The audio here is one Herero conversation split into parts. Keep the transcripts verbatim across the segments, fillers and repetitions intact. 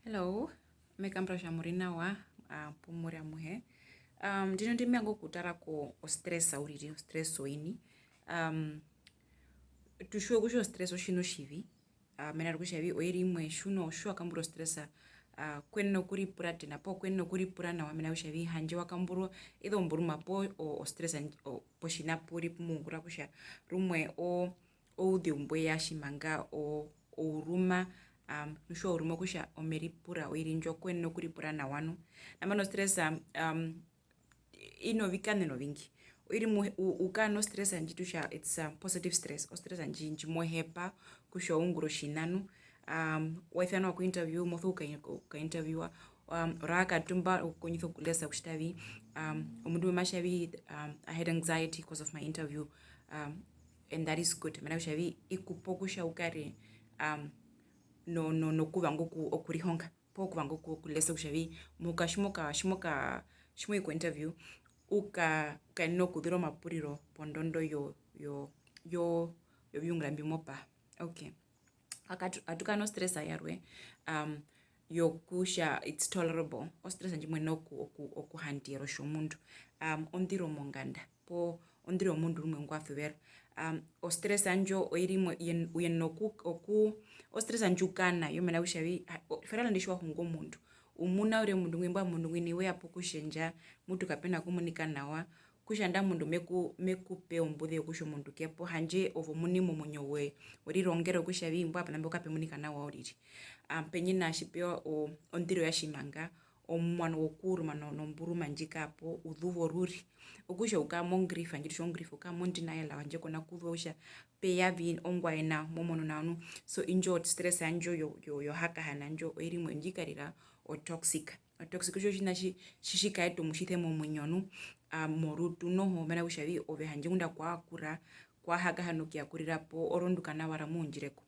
Hello, me kambura kutja mu ri nawa, ah, pu mu ri amuhe. Um, ndino ndi me vanga okutara ko o stress uriri, o stress oini. Um, tu tjiwa kutja o stress otjiṋa otjivi, ah, mena rokutja vi oiri imwe tji u no, tji wa kambura o stress, ah, ku yenena okuripuratena poo ku yenena okuripura nawa, mena rokutja vi handje wa kambura either omburuma poo o, o stress ndj-, o, potjiṋa pu u ri pu mo ungura kutja rumwe o, ouzeu mbwe ya tjimanga o, ouruma, um, nu tji wa uruma okutja omeripura oiri ndjo ku yenena okuripura nawa nu. Nambano stress, um, i novikaṋena ovingi. Oiri imwe u, u kara no stress ndji tu tja it's a positive stress, o stress ndji, ndji mo hepa kutja u ungure otjiṋa nu. Um, wa isanwa oku interview, mo sokuka-, okuka interviewa, um, o rara katumba okukondjisa okulesa kutja vi, um, omundu umwe ma tja vi, um, I had anxiety because of my interview, um, and that is good. Mena kutja vi i ku pa kutja u kare, um, no, no, nokuvanga oku-, okurihonga poo kuvanga oku-, okulesa kutja vi muhuka tji mo ka-, tji mo ka-, tji mo i ko interview, u ka-, u kayenene okuzira omapuriro pondondo yo, yo, yo, yoviungura mbi mo paha. Okay. Aka-, atu kara no stress yarwe, um, yokutja it's tolerable. O stress ndji mo yenene oku-, oku-, okuhandera otjomundu. Um, ondiro monganda, poo ondiro yomundu rumwe ngwa suverwa. Um, o stress ndjo oiri imwe, yen-, u yenena oku-, oku-, o stress ndji u kara na yo, mena kutja vi, ha-, o-, tjiri nandi tji wa hungwa omundu, u muna uriri omundu ngwi, mbwae omundu ngwina we ya pokutjendja, mutu kape na kumunika nawa, kutja nda omundu me ku-, me ku pe ombuze yokutja omundu ke po, handje ove omuini momuinyo woye, we rirongera kutja vi mbwae pona mbo kape munika nawa uriri. Ah, pendje nao tji pe ya o-, ondiro ya tjimanga, omuano wokuuruma no-, nomburuma ndji kara po, u zuva oruri. Okutja u kara mo grief, handje tu tja o grief, u kara mo denial, handje ko na kuzuva kutja pe ya vi ongwaye nao, mo munu nao nu. So indjo stress yandjo yo-, yo-, yohakahana ndjo, oiri imwe ndji karira o toxic. O toxic otjo otjiṋa tji-, tji-, tji kaeta omutjise momuinyo nu, ah, morutu noho, mena kutja vi ove handje ngunda kwa kura, kwa hakahana okuyakurira po, orondu ka na wara mu undjire ko.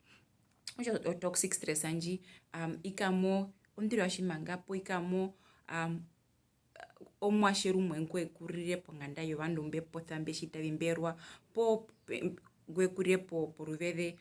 Okutja o toxic stress ndji, um, i kara mo ondiro ya tjimanga poo i kara mo, um, omuatje rumwe ngwe kurire ponganda yovandu mbe posa, mbe tjita vi, mbe rwa, poo pe-, ngwe kurire po-, poruveze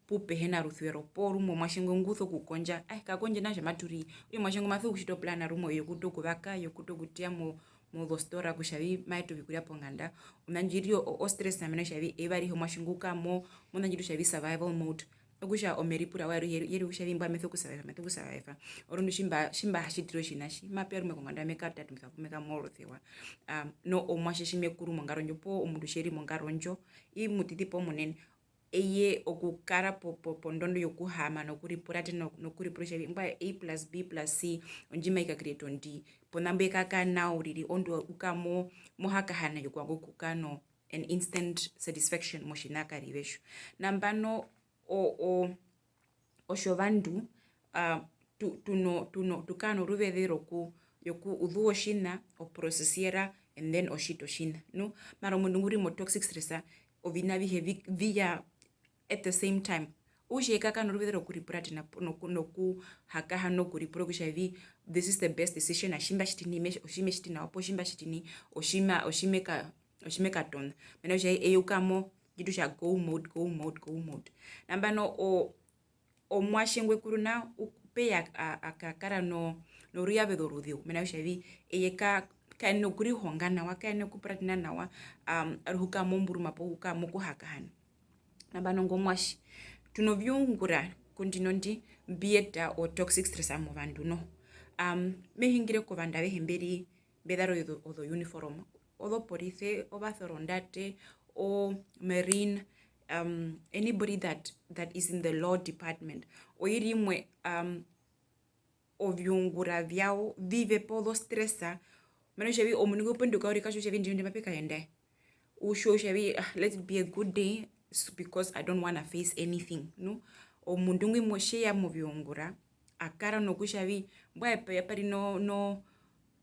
pu pe hena rusuvero, poo rumwe omuatje ngwi ngu sokukondja, ae, ka kondje nao kutja matu ri, okutja omuatje ngwi ma sokutjita o plan rumwe yokuuta okuvaka, yokuuta okuteya mo-, mozostora kutja vi ma eta ovikurya ponganda, ona ndji i ri o-, o stress mena kutja vi eyuva arihe omuatje ngwi u kara mo-, mona ndji tu tja vi survival mode, okutja omeripura waye aruhe ye ri kutja vi mbwae me sokusurvive, me sokusurvive. Orondu tji mba-, tji mba ha tjitire otjiṋa tji, mape ya rumwe konganda me katatumbisa poo me kamorosewa. Um, nu omuatje tji me kuru mongaro ndjo, poo omundu tje ri mongaro ndjo, i mutiti poo munene, eye okukara po-, po-, pondondo yokuhaama nokuripuratena, nokuripura kutja vi mbwae A plus B plus C, ondji mai ka create ondi, pona mbo eye ka kara nao uriri, orondu u kara mo-, mo hakahana yokuvanga okukara no an instant satisfaction motjiṋa karive tjo. Nambano o-, o-, otjovandu, ah, tu-, tu no-, tu no-, tu kara noruveze roku-, yoku-, u zuva otjiṋa, o processiera, and then o tjita otjiṋa. Nu, mara omundu ngu ri mo toxic stress, oviṋa avihe vi-, vi ya at the same time. Okutja eye ka kara noruveze rokuripuratena po-, noku-, nokuhakahana okuripura kutja vi, this is the best decision, a tji mba tjiti nai, me-, otji me tjiti nawa, poo tji mba tjiti nai, otji ma-, otji me ka-, otji me katona. Mena kutja eye u kara mo, ndji tu tja go mode, go mode, go mode. Nambano o-, omuatje ngwe kuru nao, u-, pe ya a-, a kakara no-, noruyaveze oruzeu. Mena kutja vi, eye ka-, ka yenene okurihonga nawa, ka yenene okupuratena nawa, um, aruhe u kara momburuma poo u kara mokuhakahana. Nambano ngo omuatje. Tu noviungura kondino ndi mbi eta o toxic stress movandu noho. Um, me hungire kovandu avehe mbe ri, mbe zara ozo, ozo uniform. Ozopolise, ovasorondate, o marine, um, anybody that, that is in the law department. Oiri imwe, um, oviungura vyawo vi ve pa ozo stressa. Mena kutja vi omundu ngwi u penduka uriri ka tjiwa kutja vi ndino ndi mape kaenda. U tjiwa kutja vi, ah, let it be a good day, s-, because I don't wanna face anything, nu? Omundu ngwi mo-, tje ya moviungura, a kara nokutja vi, mbwae pe-, pa ri no-, no-,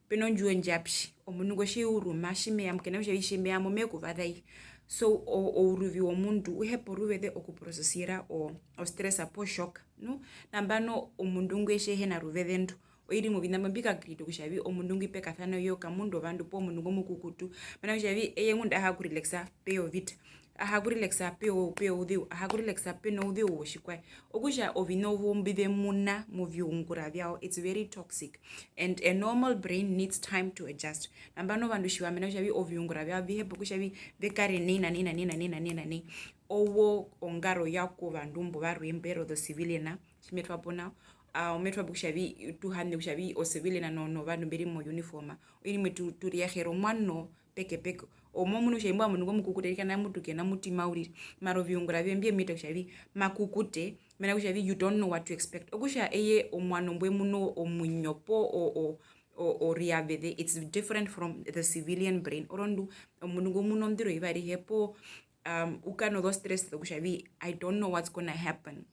pe nondjiwo ndja pi, omundu ngo tje uruma, tji me ya mo, ke na kutja vi tji me ya mo me ku vaza i. So, o-, ouruvi womundu u hepa oruveze okuprocessiera o-, o stress poo shock, nu? Nambano omundu ngwi tje hi na ruveze ndo, oiri imwe oviṋa mbi mbi ka create kutja vi omundu ngwi pe kasana oyoka, omundu wovandu poo omundu ngo mukukutu, mena kutja vi eye ngunda a ha kurelaxa pe ya ovita. a ha ku relaxa pe o-, pe ouzeu, a ha ku relaxa pe nouzeu wotjikwaye. Okutja oviṋa ovo mbi ve muna moviungura vyawo, it's very toxic. And a normal brain needs time to adjust. Nambano ovandu tjiva mena kutja vi oviungura vyawo vi hepa kutja vi ve kare nai na nai na nai na nai na nai na nai. Owo ongaro ya kovandu mbo varwe mbe ri ozo civilian, tji me twa po nao. Ah, me twa po kutja vi, tu hane kutja vi o civilian no, novandu mbe ri mo uniform. Oiri imwe tu, tu reagera omuano pekepeke. Omo munu kutja imbo omundu ngo mukukutu, arikana mutu ke na mutima uriri. Mara oviungura vye mbye mu eta kutja vi ma kukute, mena kutja vi you don't know what to expect. Okutja eye omuano mbwe munu omuinyo po o, o, o, o reaveze, it's different from the civilian brain. Orondu omundu ngo munu ondiro ivari he po, um, u kara nozo stress zokutja vi, I don't know what's gonna happen.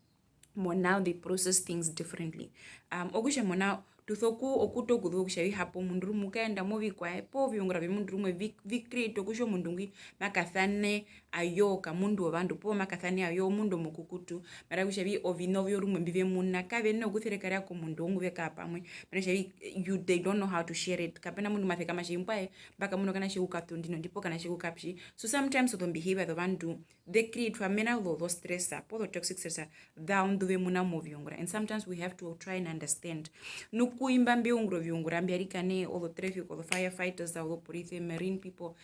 Mo now they process things differently. Um, okutja mo now tu soku okuta okuzuva kutja vi hapo omundu rumwe u kaenda movikwaye, poo oviungura vyomundu rumwe vi, vi create okutja omundu ngwi ma kasane ayo kamundu wovandu, poo ma kasane ayo omundu omukukutu, mara kutja vi oviṋa ovyo rumwe mbi ve muna, kave na okuserekarera komundu ngu ve kara pamwe, mara kutja vi you, they don't know how to share it, kape na mundu ma sekama tja vi mbwae, mba kamuna okanatje ku katundi nondi poo okanatje ku kapyi. So sometimes ozo behavior zovandu, they create-wa mena rozo stressor, poo zo toxic stressor, za undu ve muna moviungura. And sometimes we have to try and understand. Nu ku imba mbe ungura oviungura mbi, arikana ozo traffic, ozo firefighters, ozo police, marine people,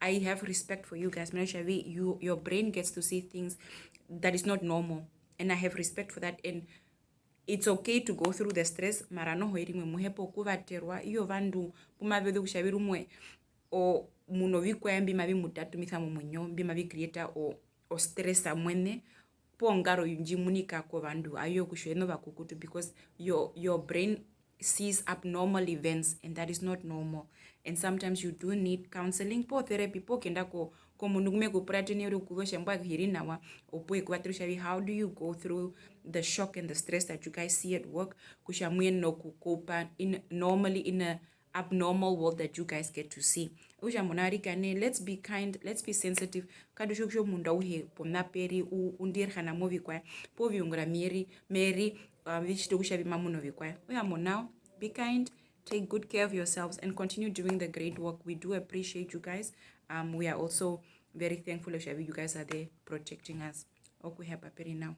I have respect for you guys. Mena kutja vi, you, your brain gets to see things that is not normal. And I have respect for that. And it's okay to go through the stress, mara noho oiri imwe mu hepa okuvaterwa, iyo ovandu mbu mave zu kutja vi rumwe o, mu novikwaye mbi mavi mu tatumisa momuinyo, mbi mavi create o, o stress amuene, poo ongaro ndji munika kovandu, ayo kutja ene ovakukutu, because your, your brain sees abnormal events and that is not normal. And sometimes you do need counseling, poo therapy, poo kuyenda ko, komundu ngu me ku puratene uriri okuzuva kutja mbwae hi ri nawa, opuwo e ku vatere kutja vi, how do you go through the shock and the stress that you guys see at work, kutja mu yenene okukopa in, normally in a abnormal world that you guys get to see. Okutja mo now arikana, let's be kind, let's be sensitive, katu tjiwa kutja omundu auhe pona pe ri u, u ndirhana movikwaye, poo oviungura mbi me ri, me ri, uh, vi tjita kutja vi ma munu ovikwaye. Okutja mo now, be kind, take good care of yourselves and continue doing the great work. We do appreciate you guys. Um, we are also very thankful kutja vi you guys are there protecting us. Okuhepa pe ri nawa.